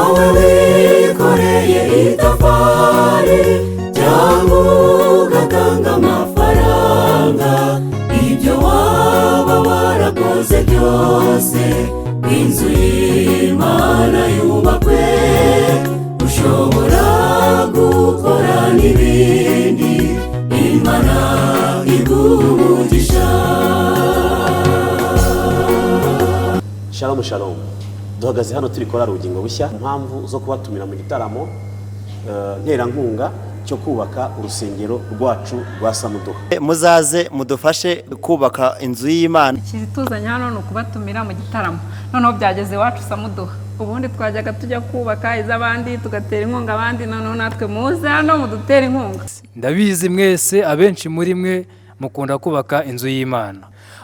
Wowe wikoreye itafari cyangwa ugatanga amafaranga, ibyo waba warakoze byose, inzu y'Imana yubakwe, ushobora gukora n'ibindi, Imana iguha umugisha. Shalom shalom. Duhagaze hano turi korali Ubugingo Bushya, impamvu zo kubatumira mu gitaramo nterankunga cyo kubaka urusengero rwacu rwa Samuduha. Muzaze mudufashe kubaka inzu y'Imana. Ikituzanye hano ni ukubatumira mu gitaramo. Noneho byageze iwacu Samuduha. Ubundi twajyaga tujya kubaka iz'abandi, tugatera inkunga abandi. Noneho natwe muze hano mudutere inkunga. Ndabizi mwese, abenshi muri mwe mukunda kubaka inzu y'Imana.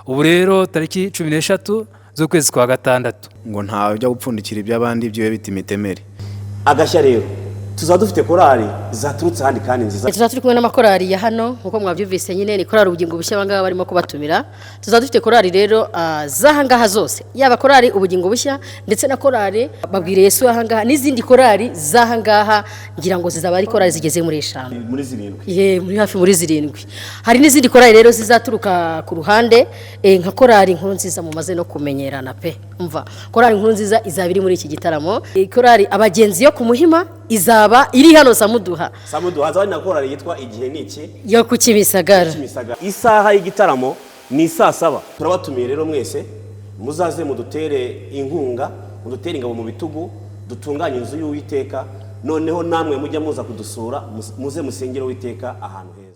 Ubu rero tariki 13 z'ukwezi kwa gatandatu. Ngo ntawe ujya gupfundikira iby'abandi ibyiwe bita imitemeri. Agashya rero, tuzaba dufite korali zaturutse ahandi kandi nziza. Tuzaba turi kumwe n'amakorali ya hano nk'uko mwabyumvise nyine, ni korali Ubugingo Bushya abangaba barimo kubatumira. Tuzaba dufite korali rero z'ahangaha zose, yaba korali Ubugingo Bushya ndetse na korali Babwire Yesu ahangaha n'izindi korali z'ahangaha. Ngira ngo zizaba ari korali zigeze muri 5. Muri 7. Ye, muri hafi muri 7. Hari n'izindi korali rero zizaturuka ku ruhande, nka korali Inkuru Nziza mumaze no kumenyerana pe. Umva, korali Inkuru Nziza izaba iri muri iki gitaramo. Korali Abagenzi yo ku Muhima izaba iri hano Samuduha. Samuduha hazaba hari na korali yitwa Igihe Ni Iki yo ku Kimisagara. Kimisagara. Isaha y'igitaramo ni saa 7. Turabatumiye rero mwese, muzaze mudutere inkunga, mudutere ingabo mu bitugu, dutunganye inzu y'Uwiteka. Noneho namwe mujya muza kudusura, muze musengere Uwiteka ahantu heza.